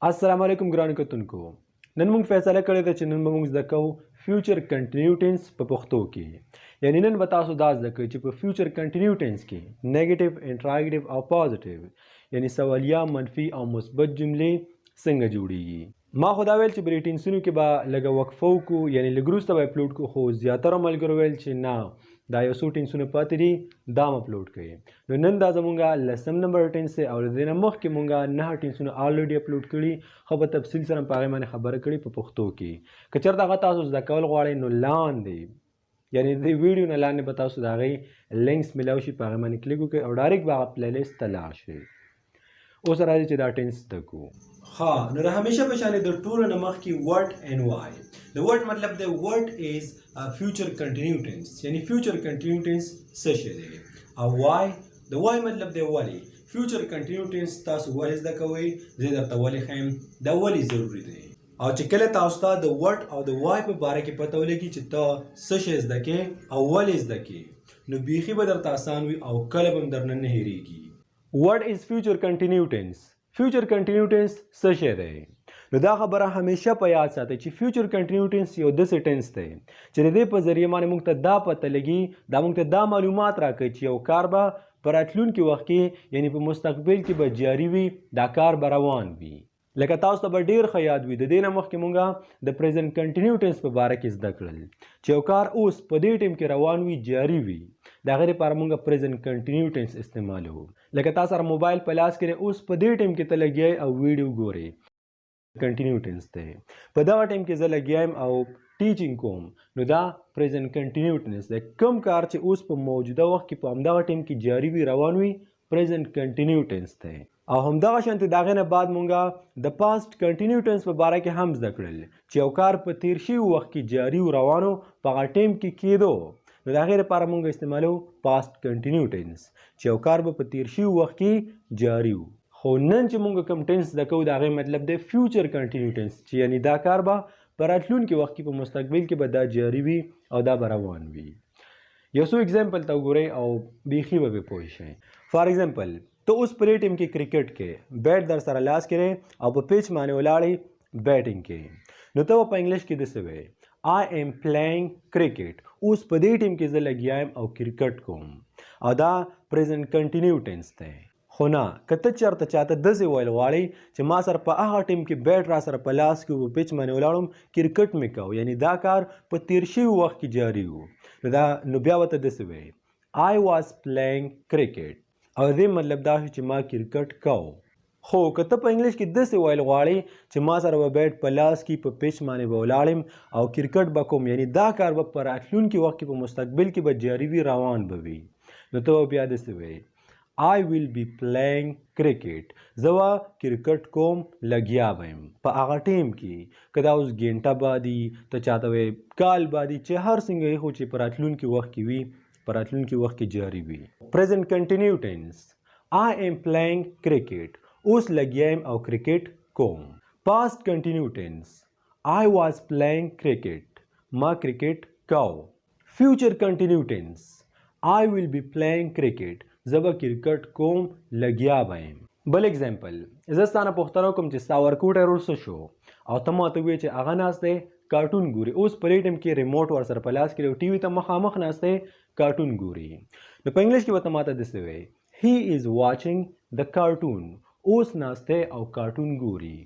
السلام علیکم ګرانو کتونکو، نن موږ فیصله کړې ده چې نن به موږ زده کوو future continue tense په پښتو کې. یعنی نن به تاسو دا زده کوئ چې په future continue tense کې negative، interrogative او positive، یعنی سوالیه، منفي او مثبت جملې څنګه جوړیږي. ما خو دا ویل چې بری ټینسونو کې به لږه وقفه وکړو، یعنی لږ وروسته به اپلوډ کړو، خو زیاتره ملګرو ویل چې نه، دا یو څو ټینسونه پاتې دي، دا هم اپلوډ کړئ. نو نن دا زمونږ لسم نمبر ټینس دی او له دې نه مخکې مونږ 9 ټینسونه already upload کړي، خو په تفصیل سره په هغې باندې خبره کړې په پښتو کې. که چېرته هغه تاسو زده کول غواړئ نو لاندې، یعنی د دې ویډیو نه لاندې به تاسو د هغې links میلاو شي، په هغې باندې کلیک وکړئ او direct به هغه playlist ته لاړ شئ. اوس راځئ چې دا tense زده کړو. ها، نو د همیشه په شان د ټولو نه مخکې what and why. د what مطلب دی what is future continue tense، یعنی future continue tense څه شی دی، او why، د why مطلب دی ولې future continue tense تاسو ولې زده کوئ، زه درته ولې ښیم، دا ولې ضروري دی. او چې کله تاسو ته د what او د why په باره کې پته ولګي چې ته څه شی زده کې او ولې زده کې، نو بیخي به درته اسان وي او کله به هم درنه نه هېرېږي. What is future continue tense؟ Future continue tense څه شی دی؟ نو دا خبره همیشه په یاد ساتئ چې future continue tense یو داسې tense دی چې د دې په ذریعه باندې موږ ته دا پته لګي، دا موږ ته دا معلومات راکوي چې یو کار به په راتلونکي وخت کې، یعنی په مستقبل کې به جاري وي، دا کار به روان وي. لکه تاسو ته به ډېر ښه یاد وي، د دې نه مخکې موږ د present continue tense په باره کې زده کړل چې یو کار اوس په دې ټیم کې روان وي، جاري وي، د هغې لپاره موږ present continue tense استعمالوو. لکه تا سره موبایل په لاس کې دی، اوس په دې ټیم کې ته لګیا یې او ویډیو ګورې، continue tense دی. په دغه ټیم کې زه لګیا یم او teaching کوم، نو دا present continue tense دی. کوم کار چې اوس په موجوده وخت کې په همدغه ټیم کې جاري وي، روان وي، present continue tense دی. او همدغه شانتې د هغې نه بعد مونږ د past continue tense په باره کې هم زده کړل چې یو کار په تیر شوي وخت کې جاري و روان و، په هغه ټیم کې کېدو، نو د هغې لپاره مونږ استعمالو past continue tense چې یو کار به په تیر شوي وخت کې جاري و. خو نن چې مونږ کوم tense زده کوو د هغې مطلب دی future continue tense، چې یعنی دا کار به په راتلونکي وخت کې، په مستقبل کې به دا جاري وي او دا به روان وي. یو څو example ته وګورئ او بیخي به پرې پوه شئ. For example، ته اوس په دې ټیم کې کرکټ کې bat در سره لاس کې دی او په pitch باندې ولاړې batting کې، نو ته به په انګلیش کې داسې وایې I am playing cricket. اوس په دې ټیم کې زه لګیا یم او کرکټ کوم، او دا present continue tense دی. خو نه، که ته چېرته چاته داسې ویل غواړې چې ما سره په هغه ټیم کې bat را سره په لاس کې و، په pitch باندې ولاړم، کرکټ مې کاوه، یعنی دا کار په تیر شوي وخت کې جاري و، نو بیا به ته داسې وایې I was playing cricket، او دې مطلب دا شو چې ما کرکټ کاوه. خو که ته په انګلیش کې داسې ویل غواړې چې ما سره به bat په لاس کې په pitch باندې به ولاړم او کرکټ به کوم، یعنی دا کار به په راتلونکي وخت کې، په مستقبل کې به جاري وي، روان به وي، نو ته به بیا داسې وایې I will be playing cricket. زه به کرکټ کوم، لګیا به یم په هغه ټیم کې. که دا اوس ګنټه بادي، ته چاته وایې کال بادي، چې هر څنګه یې، خو چې په راتلونکي وخت کې وي، په راتلونکي وخت کې جاري وي. Present continue tense، I am playing cricket. اوس لګیا یم او کرکټ کوم. Past continue tense، I was playing cricket. ما کرکټ کاوه. Future continue tense، I will be playing cricket. زه به کرکټ کوم، لګیا به یم. بل example، زه ستا نه پوښتنه وکړم چې ستا ورکوټی ورور څه شو، او ته ماته ووایې چې هغه ناست دی کارټون ګوري، اوس په دې ټیم کې remote ورسره په لاس کې دی او ټي وي ته مخامخ ناست دی کارټون ګوري، نو په انګلیش کې به ته ماته داسې وایې He is watching the cartoon. اوس ناست دی او کارټون ګوري،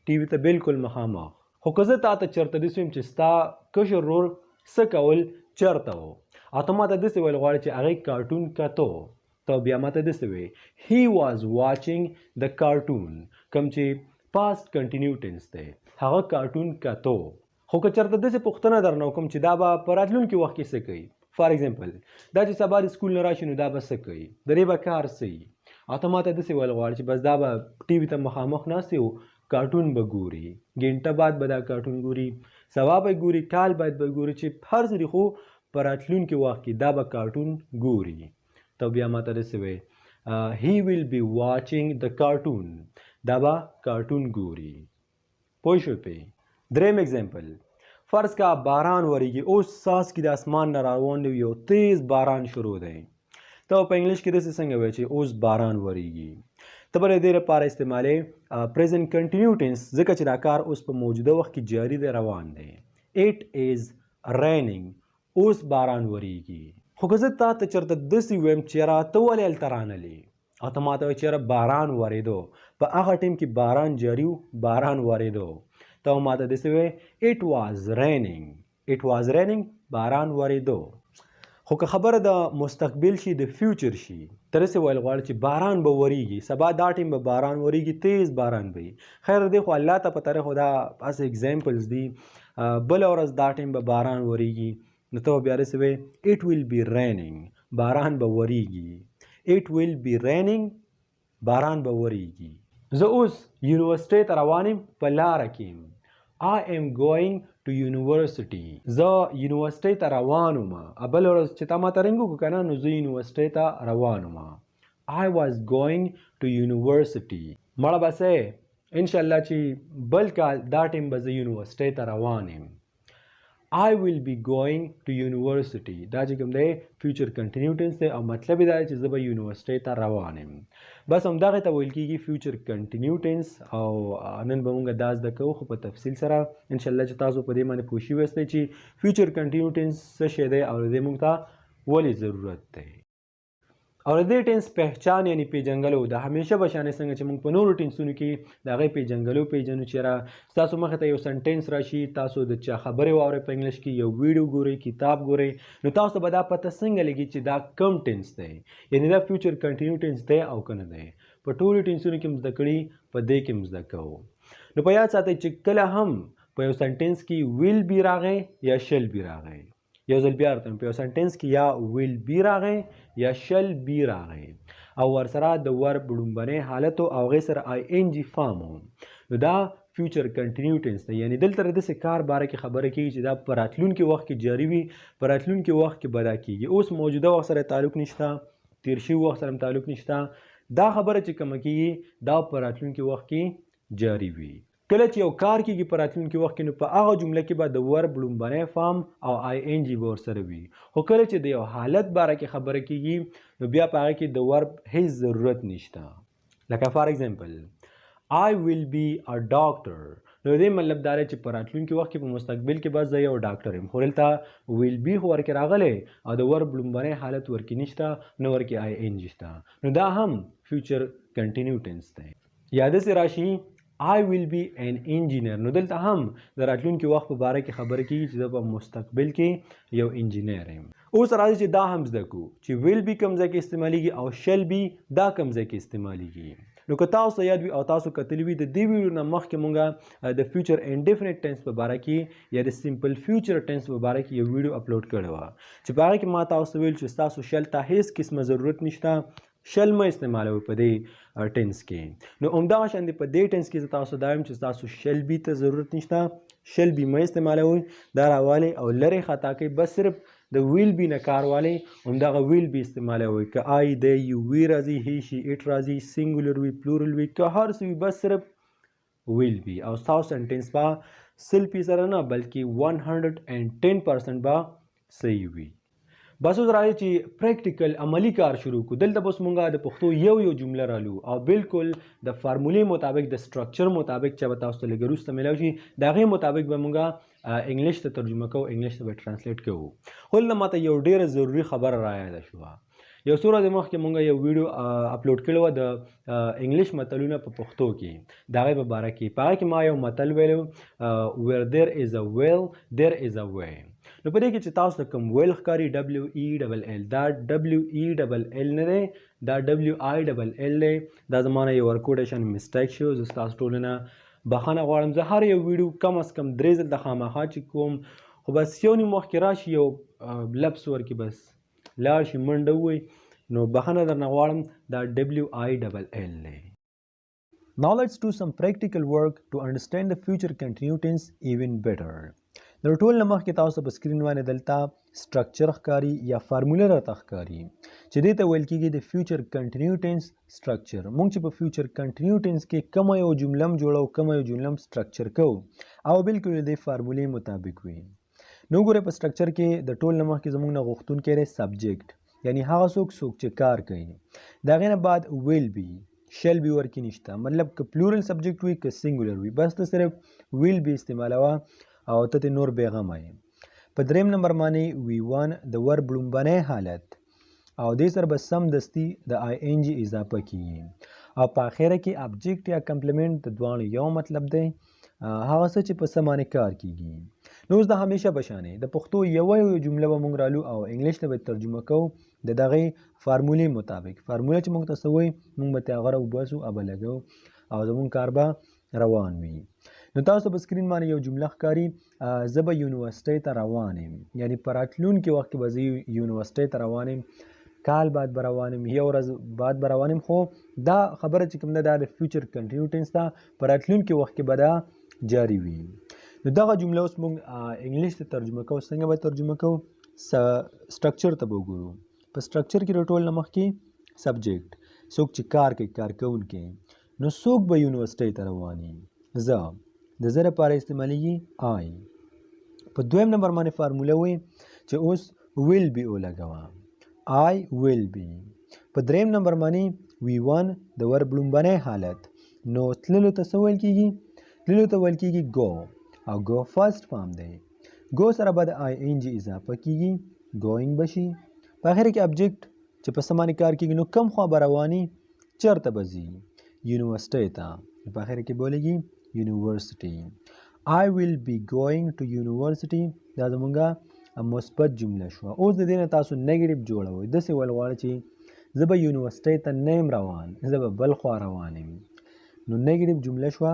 ټي وي ته بالکل مخامخ. خو که زه تا ته چېرته داسې ویم چې ستا کشر ورور څه کول چېرته و، او ته ماته داسې ویل غواړې چې هغې کارټون کتو، ته بیا ماته داسې وایې He was watching the cartoon، کوم چې past continue tense دی، هغه کارټون کتو. خو که چېرته داسې پوښتنه درنه وکړم چې دا به په راتلونکي وخت کې څه کوي، For example، دا چې سبا د سکول نه راشي نو دا به څه کوي، د دې به کار څه وي، او ته ماته داسې ویل غواړې چې بس دا به ټي وي ته مخامخ ناست وي او کارټون به ګوري، ګنټه بعد به دا کارټون ګوري، سبا به ګوري، کال بعد به ګوري، چې هر څه دي، خو په راتلونکي وخت کې دا به کارټون ګوري. ته بیا ماته داسې وایې He will be watching the cartoon. دا به کارټون ګوري. پوه شوې پې؟ دریم example، فرض کا باران وریږي، اوس څاڅکي د اسمان نه روان دی، یو تیز باران شروع دی، ته په انګلیش کې داسې څنګه وایې چې اوس باران وریږي؟ ته به د دې لپاره استعمالې پریزنټ کنټینیو ټینس، ځکه چې دا کار اوس په موجوده وخت کې جاري دی، روان دی. It is raining، اوس باران وریږي. خو که زه تا ته چېرته داسې ووایم چې یاره ته ولې هلته رانلې، او ته ماته وایې چې یاره باران ورېدو، په هغه ټایم کې باران جاري و، باران ورېدو، ته به ماته داسې وایې It was raining. It was raining، باران ورېدو. خو که خبره د مستقبل شي، د فیوچر شي، ته داسې ویل غواړې چې باران به وریږي، سبا دا ټایم به باران وریږي، تیز باران به وي. خیر دی، خو الله ته پته خو دا هسې اگزامپلز دي. بله ورځ دا ټایم به باران وریږي، نو ته به بیا داسې وایې It will be raining، باران به وریږي. It will be raining، باران به وریږي. زه اوس یونیورسټۍ ته روان یم، په لاره کې یم. I am going to university. زه یونیورسټۍ ته روان وم. بله ورځ چې تا ماته رنګ وکړو که نه، نو زه یونیورسټۍ ته روان وم. I was going to university. مړه بسې انشاءالله چې بل کال دا ټایم به زه یونیورسټۍ ته روان یم. I will be going to university. دا چې کوم دی فیوچر کنټینیو ټینس دی، او مطلب یې دا دی چې زه به یونیورسټۍ ته روان یم. بس همدغه ته ویل کېږي فیوچر کنټینیو ټینس. او نن به مونږ دا زده کوو خو په تفصیل سره انشاءالله چې تاسو په دې باندې پوه شوي یاستئ چې فیوچر کنټینیو ټینس څه شی دی او د دې مونږ ته ولې ضرورت دی. او د دې ټینس پهچان یعنی پیژنګلو د همیشه به شانې څنګه چې موږ په نورو ټینسونو کې د هغې پیژنګلو پیژنو چې را ستاسو مخې ته یو سنټنس راشي، تاسو د چا خبرې واورئ په انګلیش کې، یو ویډیو ګورئ، کتاب ګورئ، نو تاسو به دا پته څنګه لګي چې دا کوم ټینس دی، یعنی دا فیوچر کنټینیو ټینس دی او که نه دی. په ټولو ټینسونو کې هم زده کړي، په دې کې هم زده کوو. نو په یاد ساتئ چې کله هم په یو سنټنس کې ویل بي راغی یا شل بي راغی، یو ځل بیا ورته په یو سنټنس کې یا ویل بي راغی یا شل بي راغی او ورسره د ورب لومبنی حالت او هغې سره آی این جي فارم و، نو دا فیوچر کنټینیو ټینس دی. یعنی دلته د داسې کار باره کې خبره کېږي چې دا په راتلونکي وخت کې جاري وي، په راتلونکي وخت کې به دا کېږي. اوس موجوده وخت سره تعلق نشته، تیر شوي وخت سره هم تعلق نشته. دا خبره چې کومه کېږي دا په راتلونکي وخت کې جاري وي. کله چې یو کار کېږي په راتلونکي وخت کې، نو په هغه جمله کې به د ورب لومبنی فارم او آی این جي به ورسره وي. خو کله چې د یو حالت باره کې خبره کېږي، نو بیا په هغه کې د ورب هیڅ ضرورت نشته. لکه فار اگزامپل I will be a doctor، نو دې مطلب دا دی چې په راتلونکي وخت کې په مستقبل کې به زه یو ډاکټر یم، خو دلته will be خو ورکې راغلی او د ورب لومبنی حالت ورکې نشته، نه ورکې آی این جي شته، نو دا هم فیوچر کنټینیو ټینس دی. یا داسې راشي I will be an engineer، نو دلته هم د راتلونکي وخت په باره کې خبره کېږي چې زه په مستقبل کې یو انجینر یم. اوس راځي چې دا هم زده کړو چې will be کوم ځای کې استعمالیږي او shall be دا کوم ځای کې استعمالیږي. نو که تاسو ته یاد وي او تاسو کتلي وي د دې ویډیو نه مخکې مونږ د فیوچر انډیفینیټ ټینس په باره کې یا د سمپل فیوچر ټینس په باره کې یو ویډیو اپلوډ کړې وه چې په هغه کې ما تاسو ته ویل چې ستاسو شل ته هیڅ قسمه ضرورت نشته، شل مه استعمالوئ په دې ټینس کې. نو همدغه شان دی په دې ټینس کې زه تاسو دا وایم چې ستاسو شل بي ته ضرورت نشته، شل بي مه استعمالوئ، دا راوالئ او لرې خطا کوئ، بس صرف د ویل بي نه کار والئ، همدغه ویل بي استعمالوئ. که آی دی یو وی راځي، هی شي اټ راځي، سینګولر وي، پلورل وي، که هر څه وي، بس صرف ویل بي، او ستاسو سنټنس به 100% نه بلکې 110% به صحیح وي. بس اوس راځي چې پریکټیکل عملی کار شروع کړو. دلته به اوس مونږ د پښتو یو یو جمله رالو او بالکل د فارمولې مطابق، د سټرکچر مطابق چې به تاسو ته لږ وروسته میلاو شي، د هغې مطابق به مونږ انګلیش ته ترجمه کوو، انګلیش ته به ترانسلیټ کوو. خو دلته ماته یو ډېره ضروري خبره رایاده شوه. یو څو ورځې مخکې مونږ یو ویډیو اپلوډ کړې وه د انګلیش متلونه په پښتو کې، د هغې په باره کې. په هغې کې ما یو متل ویلی و، where there is a will there is a way. نو په دې کې چې تاسو ته کوم ویل ښکاري ډبلیو ای ډبل ایل، دا ډبلیو ای ډبل ایل نه دی، دا ډبلیو آی ډبل ایل دی. دا زما نه یو ورکوټی شان مسټیک شو، زه ستاسو ټولو نه بخښنه غواړم. زه هر یو ویډیو کم از کم 3 ځل د خامخا چې کوم، خو بس یو نیم وخت کې راشي یو لفظ ورکې بس لاړ شي منډه ووایي، نو بخښنه درنه غواړم. دا ډبلیو آی ډبل ایل دی. Now let's do some practical work to understand the future continued tense even better. د ټول نه مخکې تاسو په سکرین باندې دلته سټرکچر ښکاري یا فارموله راته ښکاري چې دې ته ویل کېږي د فیوچر کنټینیو ټینس سټرکچر. موږ چې په فیوچر کنټینیو ټینس کې کومه یو جمله هم جوړو، کومه یو جمله هم سټرکچر کوو او بالکل د دې فارمولې مطابق وي. نو ګورئ په سټرکچر کې د ټول نه مخکې زموږ نه غوښتونکی دی سبجیکټ، یعنی هغه څوک چې کار کوي. د هغې نه بعد ویل بي، شل بی ورکی نشته، مطلب که پلورل سبجیکټ وي که سنګولر وي، بس ته صرف ویل بی استعمالوه او ته ترې نور بېغمه یې. په دریم نمبر باندې وی وان د ورب لومبنی حالت او دې سره به سمدستي د آی این جي اضافه کیږي او په اخره کې ابجیکټ یا کمپلیمنټ د دواړو یو مطلب دی، هغه څه چې په څه باندې کار کیږي. نو اوس د همیشه په شانې د پښتو یوه یوه جمله به موږ رالو او انګلیش ته به ترجمه کوو د دغې فارمولې مطابق. فارموله چې موږ ته څه وایي موږ به ترې هغه راوباسو او به لګوو او زموږ کار به روان وي. نو تاسو په سکرین باندې یو جمله ښکاري، زه به یونیورسټۍ ته روان یم، یعنی په راتلونکي وخت کې به زه یونیورسټۍ ته روان یم، کال بعد به روان یم، یو ورځ بعد به روان یم. خو دا خبره چې کوم ده دا د فیوچر کنټینیو ټینس ده، په راتلونکي وخت کې به دا جاري وي. نو دغه جمله اوس موږ انګلیش ته ترجمه کوو. څنګه به ترجمه کوو؟ سټرکچر ته به وګورو. په سټرکچر کې د ټول نه مخکې سبجیکټ، څوک چې کار کوي، کار کوونکی. نو څوک به یونیورسټۍ ته روان وي؟ زه. د زه لپاره استعمالیږي آی. په دویم نمبر باندې فارموله وایي چې اوس ویل بي ولګوه، آی ویل بي. په دریم نمبر باندې وی وان د ورب لومبنی حالت، نو تللو ته څه ویل کیږي؟ تللو ته ویل کیږي ګو، او ګو فرست فارم دی. ګو سره به د آی این جي اضافه کیږي، ګوینګ به شي. په اخر کې ابجیکټ چې په څه باندې کار کیږي، نو کم خوا به رواني، چېرته به ځي؟ یونیورسټۍ ته. په اخر کې به ولګي یونیورسټي. I will be going to university. دا زمونږه مثبت جمله شوه. اوس د دې نه تاسو نیګټیو جوړوئ، داسې ویل غواړئ چې زه به یونیورسټۍ ته نه یم روان، زه به بل خوا روان یم. نو نیګټیو جمله شوه.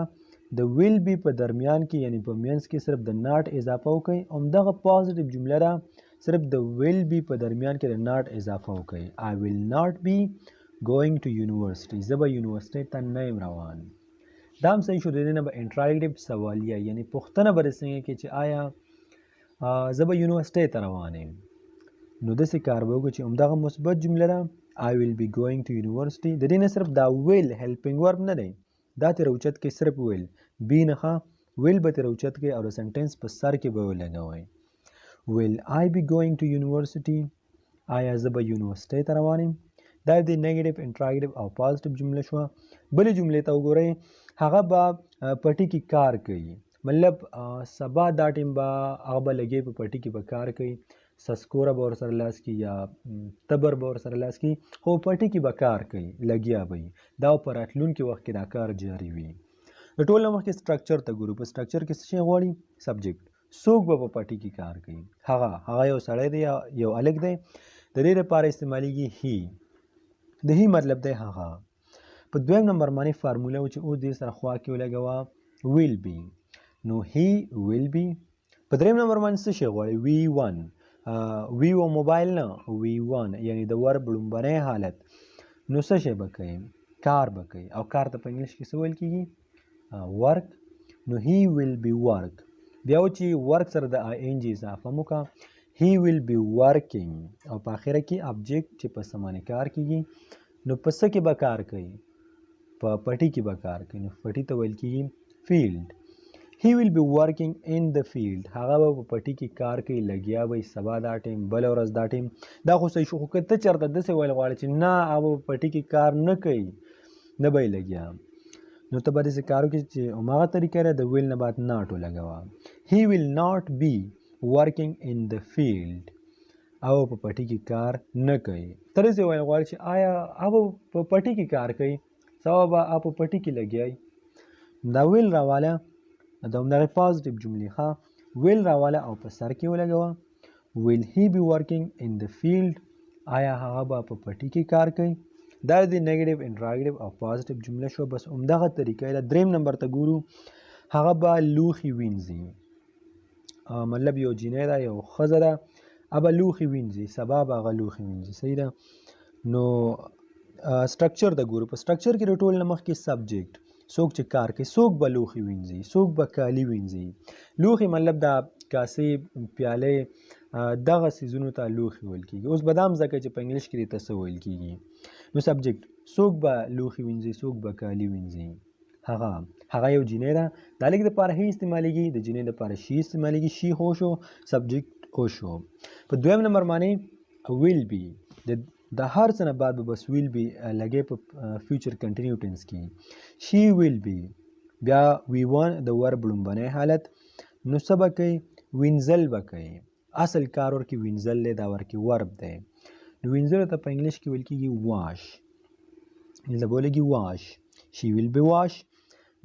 د ویل بی په درمیان کې، یعنی په منځ کې صرف د ناټ اضافه وکئ، همدغه پازیټیو جمله ده، صرف د ویل بی په درمیان کې د ناټ اضافه وکئ. I will not be going to university. زه به یونیورسټۍ ته نه یم روان. دا هم صحیح شو. د دې نه به انټراګټیو سوالیه، یعنی پوښتنه به دې څنګه کې چې آیا زه به یونیورسټۍ ته روان یم. نو داسې کار به وکړو چې همدغه مثبت جمله ده، I will be going to university. د دې نه صرف دا ویل هیلپینګ ورب نه دی، دا ترې راوچت کړئ، صرف ویل بی نه ښه، ویل به ترې راوچت کړئ او د سنټنس په سر کې به ولګوئ. Will I be going to university؟ آیا زه به یونیورسټۍ ته روان یم؟ دا د نیګټیو، انټراګټیو او پازیټیو جمله شوه. بلې جملې ته وګورئ، هغه به پټي کې کار کوي، مطلب سبا دا ټیم به هغه به لګي په پټي کې به کار کوي، سسکوره به ورسره لاس کړي یا تبر به ورسره لاس کړي، خو پټي کې به کار کوي، لګیا به وي. دا په راتلونکي وخت کې دا کار جاري وي. د ټول نه مخکې سټرکچر ته ګورو. په سټرکچر کې څه شی غواړي؟ سبجیکټ. څوک به په پټي کې کار کوي؟ هغه یو سړی دی یا یو هلک دی. د دې لپاره استعمالیږي هی. د هی مطلب دی هغه. په دویم نمبر باندې فارموله و چې اوس دې سره خوا کې ولګوه، ویل بی. نو هی ویل بی. په دریم نمبر باندې څه شی غواړي؟ وی وان. وی و موبایل نه، وی وان یعنی د ورب لومبنی حالت. نو څه شی به کوي؟ کار به کوي. او کار ته په انګلیش کې څه ویل کیږي؟ ورک. نو هی ویل بی ورک. بیا و چې ورک سره د آی این جي اضافه مو کړه، هی ویل بی ورکینګ. او په اخره کې ابجیکټ چې په څه باندې کار کیږي، نو په څه کې به کار کوي؟ په پټي کې به کار کوي. نو پټي ته ویل کیږي فیلډ. He will be working in the field. هغه به په پټي کې کار کوي، لګیا به وي، سبا دا ټیم، بله ورځ دا ټیم. دا خو صحیح شو. خو که ته چېرته داسې ویل غواړې چې نه، هغه به په پټي کې کار نه کوي، نه به یې لګیا، نو ته به داسې کار وکړې چې هماغه طریقه ده، د ویل نه بعد ناټ ولګوه. He will not be working in the field. او په پټي کې کار نه کوي. ته داسې ویل غواړې چې آیا هغه په پټي کې کار کوي، سبا به هغه په پټي کې لګیا وي. دا ویل راواله د همدغې پازیټیو جملې، ښه ویل راواله او په سر کې ولګوه. Will he be working in the field؟ آیا هغه به په پټي کې کار کوي؟ دا د نیګټیو، انټراګټیو او پازیټیو جمله شوه. بس همدغه طریقه ده. دریم نمبر ته ګورو، هغه به لوښي وینځي. مطلب یو جینۍ ده، یو ښځه ده، هغه به لوښي وینځي، سبا به هغه لوښي وینځي. صحیح ده. نو سټرکچر ته ګورو. په سټرکچر کې د ټول نه مخکې سبجیکټ، څوک چې کار کوي، څوک به لوښي وینځي، څوک به کالي وینځي. لوښي مطلب دا کاسې، پیالې، دغه څیزونو ته لوښي ویل کیږي. اوس به دا هم زده کړئ چې په انګلیش کې دې ته څه ویل کیږي. نو سبجیکټ، څوک به لوښي وینځي، څوک به کالي وینځي. هغه یو جینۍ ده. د هلک دپاره هی استعمالیږي، د جینۍ دپاره شي استعمالیږي. شي هو شو، سبجیکټ هو شو. په دویم نمبر باندې ویل بی، د د هر څه نه بعد به بس ویل بی لګې په فیوچر کنټینیو ټینس کې. شي ویل بی بیا وی وان د ورب لومبنی حالت، نو څه به کوي؟ وینځل به کوي. اصل کار ورکې وینځل دی، دا ورکې ورب دی. نو وینځلو ته په انګلیش کې ویل کېږي واش، دلته به ولګي واش، شي ویل بی واش.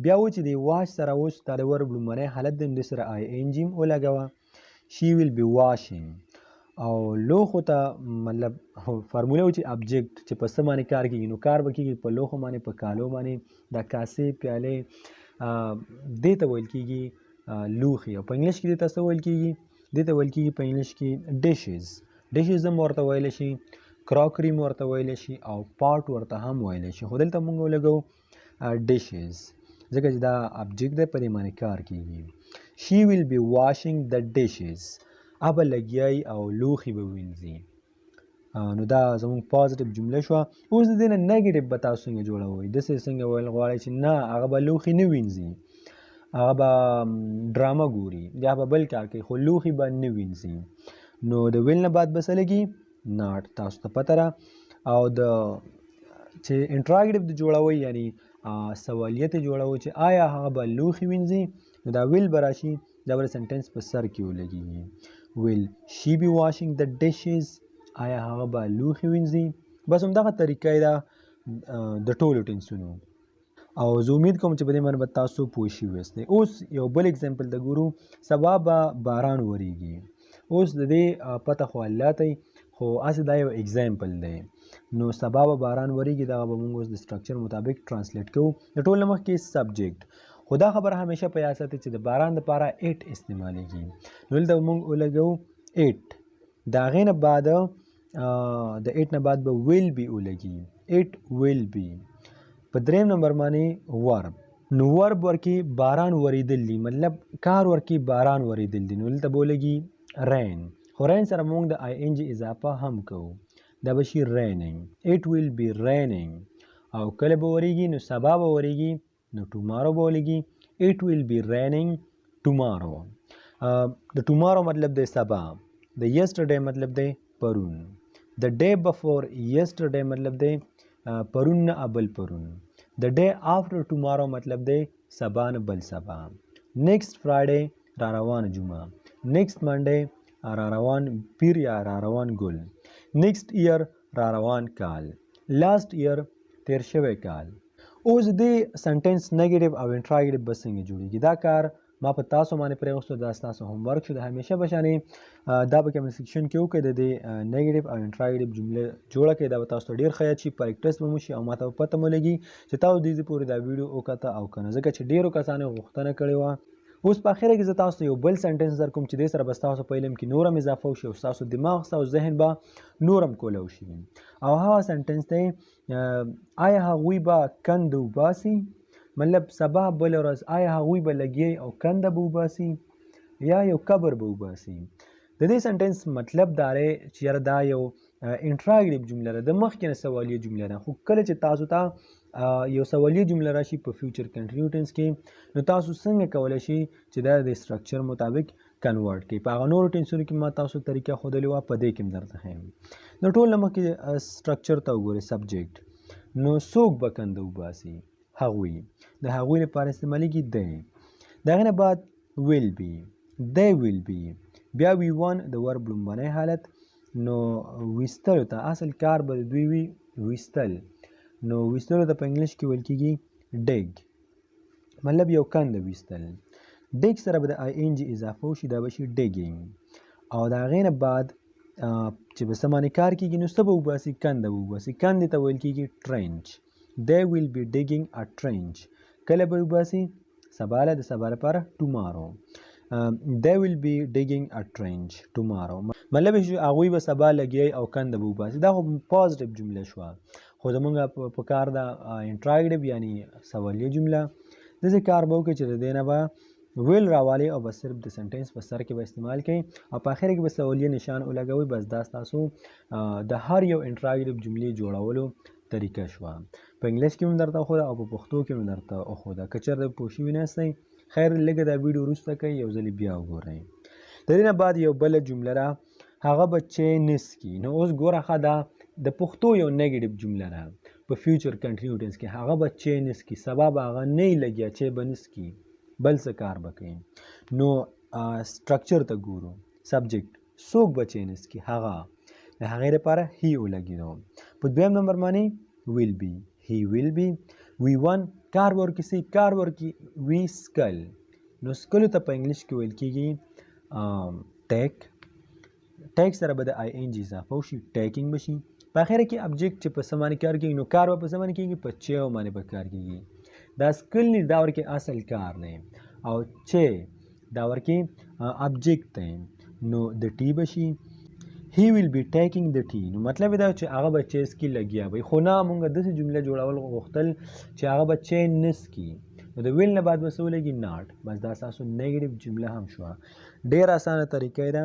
بیا و چې د واش سره اوس دا د ورب لومبنی حالت دی، نو دې سره آی این جي هم ولګوه، شي ویل بی واشینګ. او لوښو ته مطلب فارموله و چې ابجیکټ چې په څه باندې کار کېږي، نو کار به کېږي په لوښو باندې، په کالو باندې، دا کاسې پیالې دې ته ویل کېږي لوښي. او په انګلیش کې دې ته څه ویل کېږي؟ دې ته ویل کېږي په انګلیش کې ډشز. ډشز هم ورته ویلی شي، کراکري هم ورته ویلی شي، او پاټ ورته هم ویلی شي. خو دلته موږ ولګوو ډشز ځکه چې دا ابجیکټ دی، په دې باندې کار کېږي. شي ویل بی واشینګ د ډشز، ابه لګیای او لوښي به وینځي. نو دا زموږ پازیټیو جمله شوه. اوس د دې نه نیګیټیو به تاسو څنګه جوړوئ؟ داسې څنګه ویل غواړئ چې نه هغه به لوښي نه وینځي، هغه به ډرامه ګوري یا به بل کار کوي، خو لوښي به نه وینځي. نو د ویل نه بعد به څه لګي؟ ناټ، تاسو ته پته ده. او د چې انټراګیټیو د جوړوئ یعنی سوالیت یې جوړوئ چې آیا هغه به لوښي وینځي، نو دا ویل به راشي، دا به سنټنس په سر کې ولګېږي. Will she be washing the dishes؟ آیا هغه به لوښي وینځي؟ بس همدغه طریقه یې ده د ټولو ټینسونو. او زه امید کوم چې په دې باندې به تاسو پوه شوي یاست. اوس یو بل اگزامپل ته ګورو. سبا به باران وریږي. اوس د دې پته خو الله ته وي، خو هسې دا یو اگزامپل دی. نو سبا به باران وریږي، دغه به موږ اوس د سټرکچر مطابق ټرانسلیټ کوو. د ټولو نه مخکې سبجیکټ، خو دا خبره همیشه په یاد ساتئ چې د باران دپاره اټ استعمالیږي. نو دلته به موږ ولګوو اټ، د هغې نه بعد د اټ نه بعد به ویل بي ولګي، اټ ویل بي. په دریم نمبر باندې ورب، نو ورب ورکې باران ورېدل دي، مطلب کار ورکې باران ورېدل دي، نو دلته به ولګي رین. خو رین سره موږ د آی این جي اضافه هم کوو، دا به شي رینینګ، اټ ویل بي رینینګ. او کله به ورېږي؟ نو سبا به ورېږي، نو ټومارو به ولګي، اټ ویل بي رینینګ ټومارو. د ټومارو مطلب دی سبا، د یسټرډے مطلب دی پرون، د ډے بفور یسټرډے مطلب دی پرون نه ابل پرون، د ډے آفټر ټومارو مطلب دی سبا نه بل سبا، نیکسټ فرایډے را روان جمعه، نیکسټ منډے را روان پیر یا را روان ګل، نیکسټ ایر را روان کال، لاست ایر تیر شوی کال. اوس دې سنټنس نیګیټیو او انټراګیټیو به څنګه جوړیږي؟ دا کار ما په تاسو باندې پرېښوستو، دا ستاسو هومورک شو. د همیشه په شانې دا به کمنټ سیکشن کې وکړئ، د دې نیګیټیو او انټراګیټیو جمله جوړه کړئ. دا به تاسو ته ډېر ښه یاد شي، پریکټس به مو شي او ما ته به پته مو لګي چې تاسو دې ځای پورې دا ویډیو وکته او که نه، ځکه چې ډېرو کسانو غوښتنه کړې وه. اوس په اخره کې زه تاسو ته یو بل سنټنس در کوم چې دې سره به ستاسو په علم کې نور هم اضافه وشي او ستاسو دماغ ستاسو ذهن به نور هم کولاو شي. او هغه سنټنس دی، آیا هغوی به کنده وباسي؟ مطلب سبا بله ورځ آیا هغوی به لګیای او کنده به وباسي یا یو قبر به وباسي؟ د دې سنټنس مطلب دا دی چې یاره دا یو انټراګیټیو جمله ده، د مخکې نه سوالیه جمله ده، خو کله چې تاسو ته یو سوالیه جمله راشي په فیوچر کنټینیو ټینس کې، نو تاسو څنګه کولی شئ چې دا د سټرکچر مطابق کنورټ کړئ. په هغه نورو ټینسونو کې ما تاسو طریقه ښودلې وه، په دې کې هم درته ښیم. نو ټول نه مخکې سټرکچر ته وګورئ، سبجیکټ، نو څوک به کنده وباسي؟ هغوی، د هغوی لپاره استعمالیږي دی. د هغې نه بعد ویل بي، دی ویل بي، بیا وی وان د ورب لومړنی حالت، نو ویستلو ته اصل کار به د دوی وي ویستل، نو ویستلو ته په انګلیش کې ویل کېږي ډیګ، مطلب یو کنده ویستل. ډیګ سره به د آی این جي اضافه وشي، دا به شي ډیګینګ. او د هغې نه بعد چې به څه باندې کار کېږي، نو څه به وباسي؟ کنده به وباسي. کندې ته ویل کېږي ټرینچ، they will be digging a trench. کله به وباسي؟ سبا له، د سبا لپاره tomorrow. They will be digging a trench tomorrow. مطلب چې هغوی به سبا لګیای او کنده به وباسي. دا خو پازیټیو جمله شوه، خو زمونږ په کار ده انټراګیټیو یعنی سوالیه جمله. داسې کار به وکړي چې د دې نه به ویل راوالي او بس صرف د سنټنس په سر کې به استعمال کړئ او په اخر کې به سوالیه نشان ولګوئ. بس دا ستاسو د هر یو انټراګیټیو جملې جوړولو طریقه شوه. په انګلیس کې هم درته وښوده او په پښتو کې هم درته وښوده. که چېرته پوه شوي نه یاستئ، خیر لږه دا ویډیو وروسته کوئ، یو ځلې بیا وګورئ. د دې نه بعد یو بله جمله ده، هغه به چای نه څکي. نو اوس ګوره ښه، دا د پښتو یو نیگیټیو جمله ده په فیوچر کنټینیو ټینس کې، هغه به چای نه څکي، سبا به هغه نه لګیا، چای به نه څکي، بل څه کار به کوي. نو سټرکچر ته ګورو، سبجیکټ څوک به چای نه څکي، هغه، د هغې لپاره هی ولګېدو. په دویم نمبر باندې ویل بی، هی ویل بی. وی ون کار ورکې سي، کار ورکې وی سکل، نو سکلو ته په انګلیش کې ویل کېږي ټیک، ټیک سره به د آی این جی اضافه وشي، ټیکینګ به شي. په اخره کې ابجیکټ چې په څه باندې کار کېږي، نو کار به په څه باندې کېږي، په چیو باندې به کار کېږي. دا سکل نه، دا ورکې اصل کار دی، او چې دا ورکې ابجیکټ دی، نو د ټي به شي. He will be taking the tea، نو مطلب دا چې هغه به چای څکي لګیا وي. خو نه، مونږ داسې جمله جوړول غوښتل چې هغه به چای نه څکي، نو د ویل نه بعد به څه ولګي، ناټ. بس دا ستاسو نیګیټیو جمله هم شوه. ډېره اسانه طریقه ده،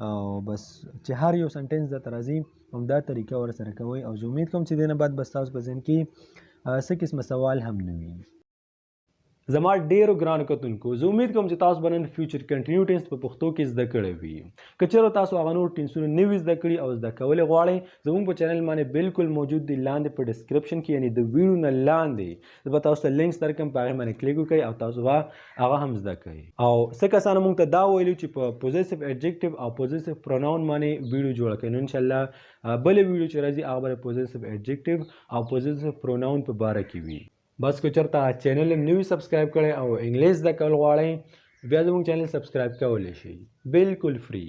او بس چې هر یو سنټنس درته راځي همدا طریقه ورسره کوئ. او زه امید کوم چې دې نه بعد به ستاسو په ذهن کې څه قسمه سوال هم نه وي. زما ډیرو ګرانو کتونکو، زه امید کوم چې تاسو به نن فیوچر کنټینیو ټینس په پښتو کې زده کړی وي. که چېرې تاسو هغه نور ټینسونه نه وي زده کړي او زده کول یې غواړئ، زموږ په چینل باندې بالکل موجود دي، لاندې په ډسکرپشن کې، یعنی د ویډیو نه لاندې زه به تاسو ته لینکس درکړم، په هغې باندې کلیک وکړئ او تاسو به هغه هم زده کړئ. او څه کسانو موږ ته دا ویلي چې په پوزیسیو اډجیکټیو او پوزیسیو پروناون باندې ویډیو جوړه کړئ، نو انشاءالله بله ویډیو چې راځي هغه به د پوزیسیو اډجیکټیو او پوزیسیو پروناون په باره کې وي. بس که چېرته چینل هم نه وي سبسکرایب کړی او انګلیس زده کول غواړئ، بیا زموږ چینل سبسکرایب کولی شئ، بالکل فری.